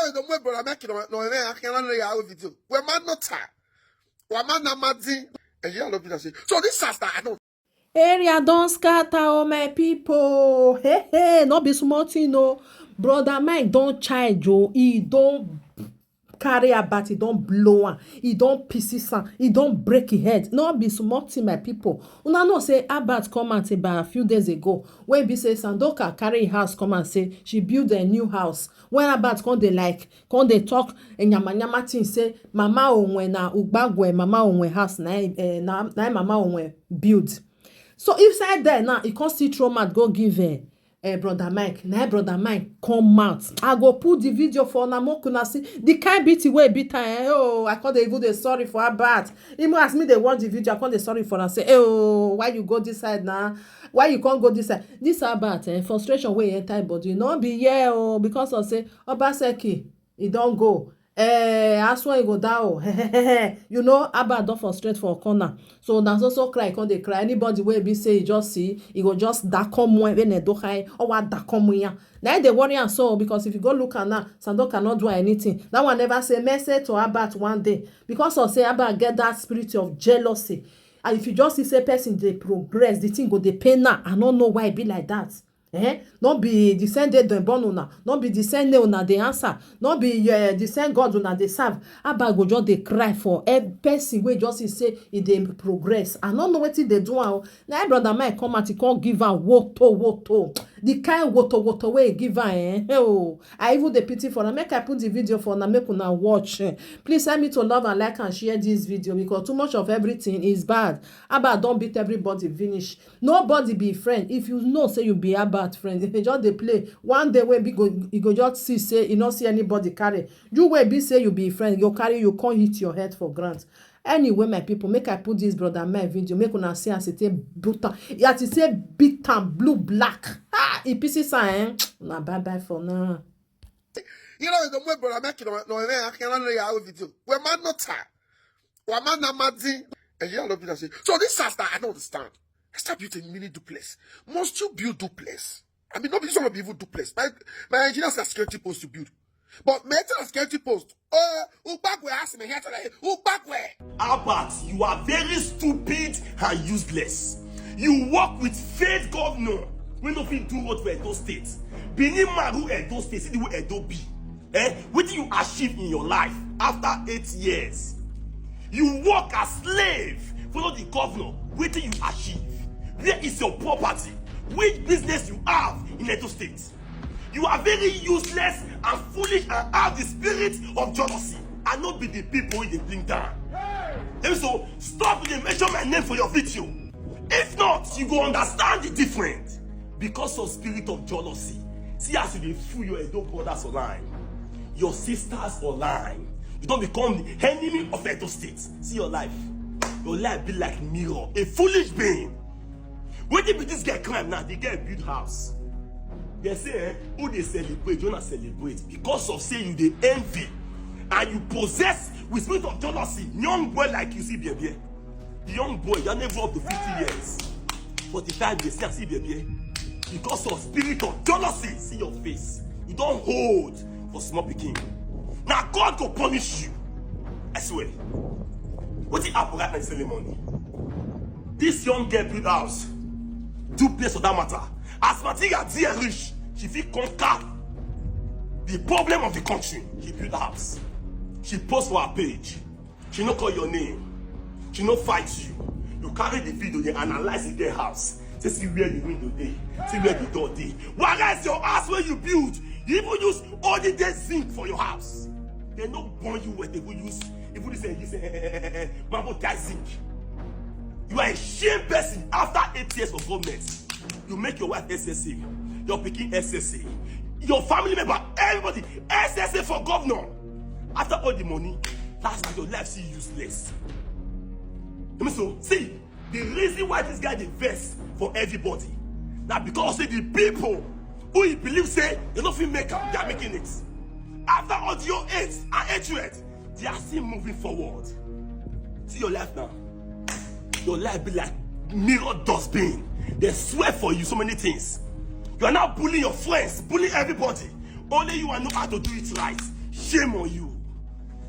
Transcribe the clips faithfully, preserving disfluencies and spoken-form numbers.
Ego mwe brother make no no me akela no ya video. We man no ta. We man na madin. And you don't be that. So this sister I don't Area don scatter, oh my people. Hey, hey, no be small thing, no. Brother Mike don charge, oh. He don carry about, he don blow am, he don pieces am, he don break his head. No be small thing, my people. Una know say Albert come out about a few days ago when be say Sandoka carry him house come and say she build a new house. When Albert come dey like, come dey talk a nyama nyama thing say Mama Onwe na Ugbagwe, Mama Onwe house na eh, na, na Mama Onwe build. So inside there now, he come still throw mouth go give eh, eh, brother Mike. Na brother Mike come out. I go put the video for una make una see the kind beating wey beat am. Eh, oh, I come dey even dey sorry for Albert. Even as me dey watch the video, I come dey sorry for am say, eh, oh, why you go this side now? Why you can't go this side? This Albert, eh, frustration wey enter him body. No be here, oh, because of say Obaseki, he don go. Eh, as when he go down, oh, you know, Albert don frustrate for corner. So na so so cry come dey cry. Anybody wey be say he just see, he go just da come when when they do high or what da come when. Now they worry and so because if you go look at now, Sandoka cannot do anything. That one never say mercy to Albert one day because of say Albert get that spirit of jealousy. And if you just see say person dey progress, the thing go dey pain now. I don't know why e be like that. Eh? No be the same day dem born una, no be the same day una dey answer, no be uh, the same God una dey serve. Abba go just dey cry for a person wey just see say e dey progress. I no know wetin dey do am. Na brother Mike come out, he come give am woto woto. The kind woto woto wey he give am, eh? Oh, I even dey pity for am. Make I put the video for una, make una watch. Eh. Please help me to love and like and share this video because too much of everything is bad. Abba don beat everybody finish. Nobody be friend. If you know say you be Albert friend, if you just dey play, one day wey be go you go just see say you no see anybody carry. You wey be say you be friend, go carry you come hit your head for ground. Anyway, my people, make I put this brother my video, make una see as e take brutal, as e take beat am blue black. Ah, e pieces am, eh? Na bye bye for now. You know, the way brother make it no me akela no ya video. We man no ta. We man na madin. And you don't be that. So this sister I don't understand. Stop building mini duplex. Must you build duplex? I mean, no, this one be even duplex. My my engineers are security post to build. But mental security post. Uh, Ubakwe asked me here today. Ubakwe. Albert, you are very stupid and useless. You work with failed governor. We no fit do what for Edo State. Benin Maru Edo State, see the way Edo be. Eh? What do you achieve in your life after eight years? You work as slave, follow the governor. What do you achieve? Where is your property? Which business you have in Edo State? You are very useless and foolish and have the spirit of jealousy. I no be the people wey dey bring down. And so stop to dey mention my name for your video. If not, you go understand the difference. Because of spirit of jealousy, see as you dey fool your Edo brothers online, your sisters online. You don become the enemy of Edo State. See your life. Your life be like mirror. A foolish being. Wetin be this girl crime now? The girl build house. They say, eh, who dey celebrate? You na celebrate because of say you dey envy and you possess with spirit of jealousy. Young boy like you, see baby. The young boy, you never up to fifty years. But the time they see, see baby. Because of spirit of jealousy, see your face. You don't hold for small pikin. Now God go punish you. I swear. What did happen right now in ceremony? This young girl build house, duplex for that matter. As material dear rich, she fit conquer the problem of the country. She build house. She post for her page. She no call your name. She no fight you. You carry the video, they analyze the girl house. Say see where the window dey. See where the door dey. Why is your house where you build? You even use only day zinc for your house. They no born you with, they go use even this and this mambo tie zinc. You are a shame person. After eight years of government, you make your wife S S A, your pikin S S A, your family member, everybody S S A for governor. After all the money, last night your life see useless. You mean so? See, the reason why this guy dey vex for everybody na because say the people who he believe say they no fit make am, they are making it. After all your hate and hatred, they are still moving forward. See your life now. Your life be like mirror dustbin. They swear for you so many things. You are now bullying your friends, bullying everybody. Only you know how to do it right. Shame on you.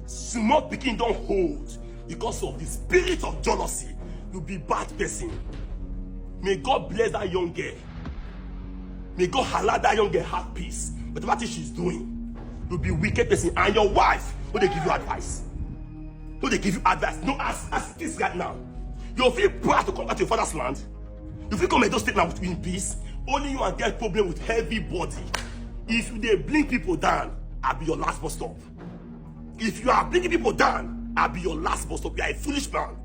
Small pikin don hold because of the spirit of jealousy. You be bad person. May God bless that young girl. May God allow that young girl have peace. Whatever thing she's doing, you be wicked person. And your wife, who they give you advice? Who they give you advice? No, as as it is right now, you feel proud to come back to your father's land. You feel come Edo State now in peace. Only you and get problem with heavy body. If you dey bring people down, I be your last bus stop. If you are bringing people down, I be your last bus stop. You are a foolish man.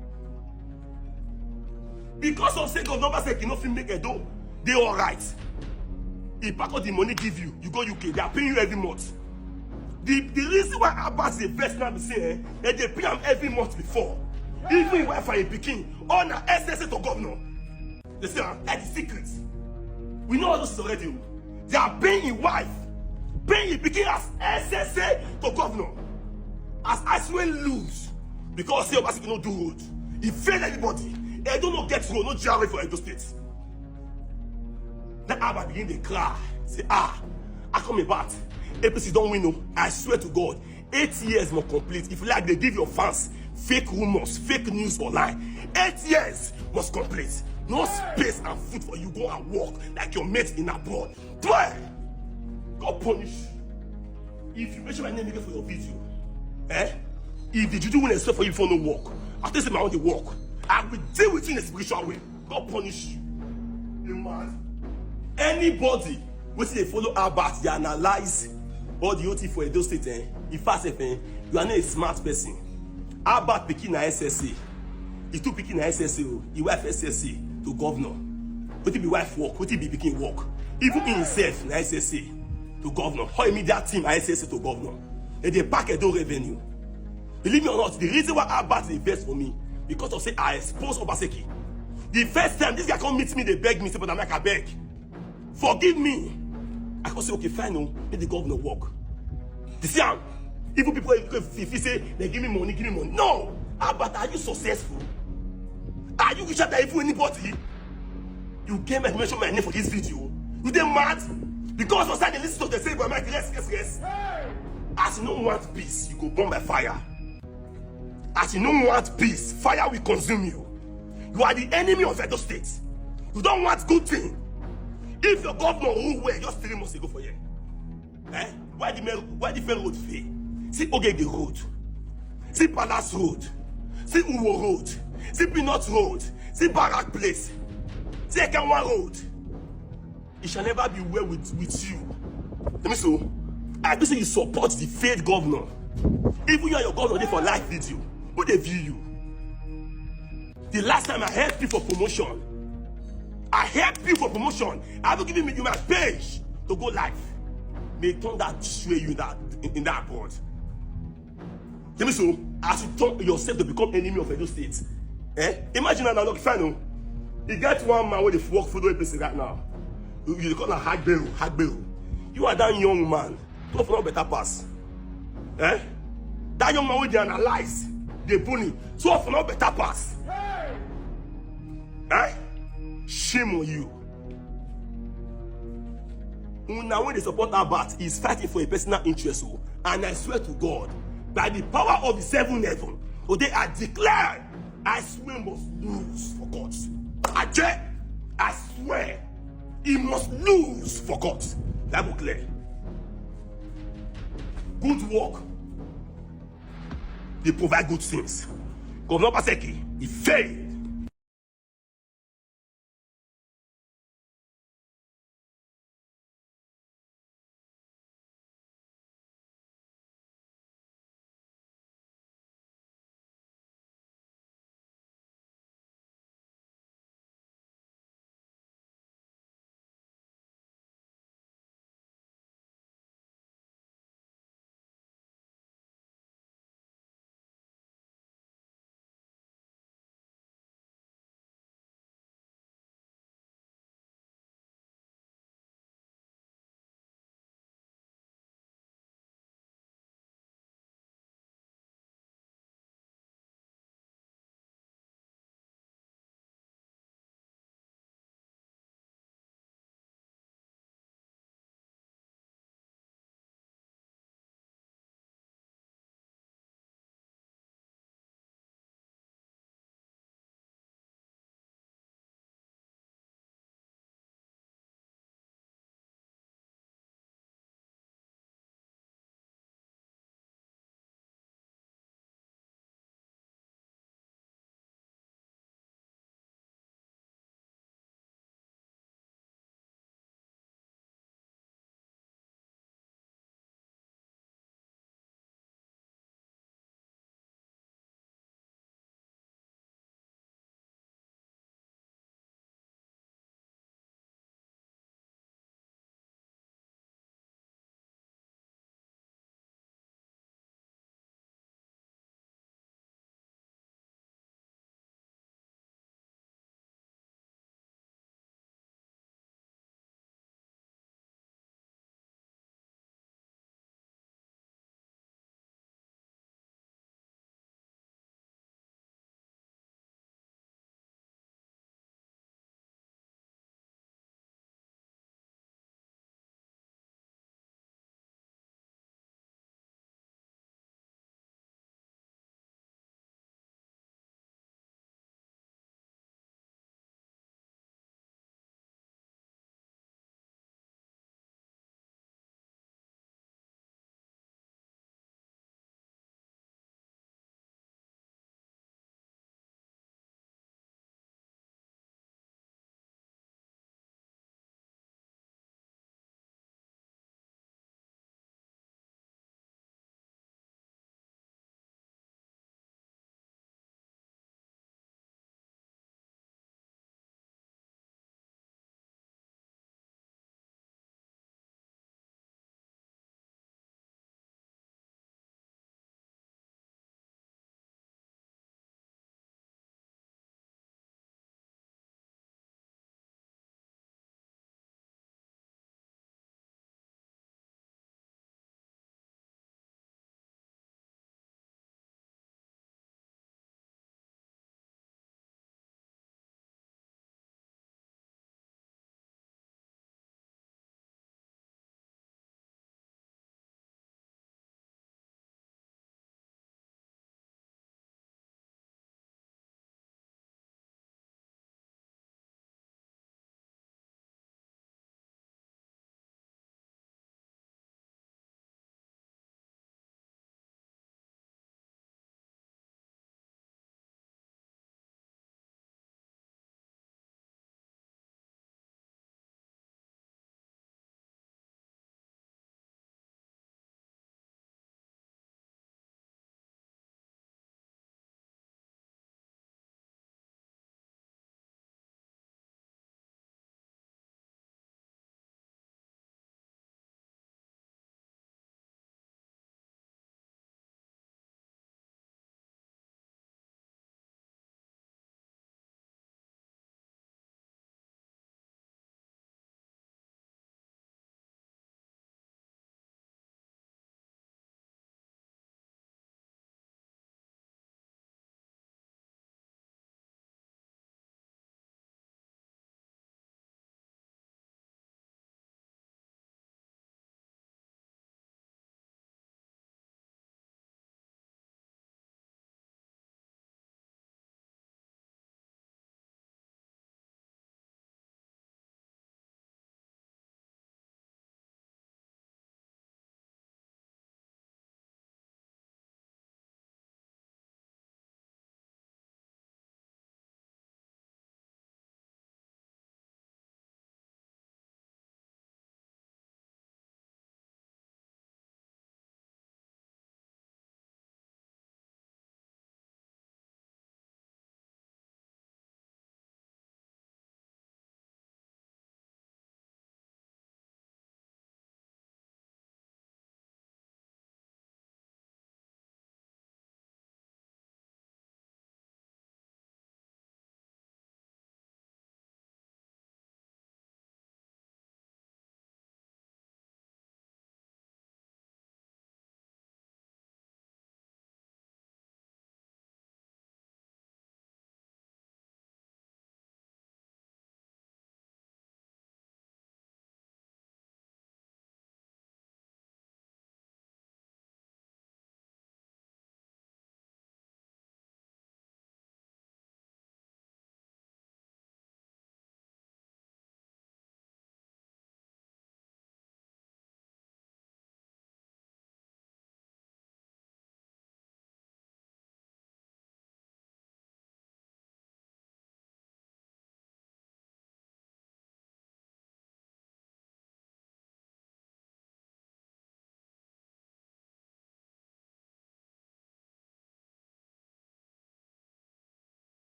Because of sake of number sake, you no fit make Edo dey alright. He pack all the money give you, you go U K, they are paying you every month. The the reason why Abbas dey vex now be say eh, they dey pay am every month before. Even him wife and him pikin, all na S S A to governor. They say ah, that is secret. We know all those things already. They are paying him wife, paying him pikin as S S A to governor. As Asue lose because say Obaseki no do road, he fail everybody. Edo no get road, no G R A for Edo State. Then Abba begin dey cry, say ah, I come about. A P C don win o. I swear to God, eight years must complete. If you like, they give your fans fake rumors, fake news online. Eight years must complete. No space and food for you. Go and work like your mate in abroad. Try. God punish you. If you mention my name again for your video, eh? If the juju win a for you for no work, I tell you say my own dey work. I will deal with you in a spiritual way. God punish you. You mad? Anybody wey still dey follow Albert dey analyse all the whole thing for Edo State, eh? In fact sef, eh, you are not a smart person. Albert pikin na S S A. His two pikin na S S A o. His wife S S A to governor. Wetin be wife work? Wetin be pikin work? Even himself na S S A to governor. All him media team na S S A to governor. Dem dey pack Edo revenue. Believe me or not, the reason why Albert dey vex for me because of say I expose Obaseki. The first time this guy come meet me, dey beg me, say, "Brother Mike, I beg. Forgive me." I come say, "Okay, fine, no, make the governor work." You see am? Even people wey feel feel say they give me money, give me money. No! Albert, are you successful? Are you richer than even anybody? You came and mention my name for this video. You dey mad? Because of say they listen to the say, "Brother Mike, rest, rest, rest." As you no want peace, you go burn by fire. As you no want peace, fire will consume you. You are the enemy of Edo State. You don't want good thing. If your governor rule well just three months ago for here, eh? Why the main, why the main road fail? See Ogege Road, see Palace Road, see Uwo Road, see Peanut Road, see Barrack Place, see Ekenwa Road. It shall never be well with, with you. Let me so. I do say you support the failed governor. Even you and your governor dey for live video. Who dey view you? The last time I helped you for promotion, I helped you for promotion. I haven't given you my page to go live. May thunder sway you in that in, in that abroad. Let me so. As you turn yourself to become enemy of Edo State, eh? Imagine now, look fine. Oh. You get one man wey dey work for the A P C right now. You, you dey call am Hagbero, Hagbero. You are that young man. Two of una better pass. Eh? That young man wey dey analyse, dey bully. Two of una better pass. Eh? Shame on you. Una wey dey support Albert is fighting for a personal interest o, and I swear to God, by the power of the seven heaven, today I declare, I swear must lose for court. Aje, I swear, he must lose for court. Bible clear. Good work. They provide good things. Governor Obaseki, he fail.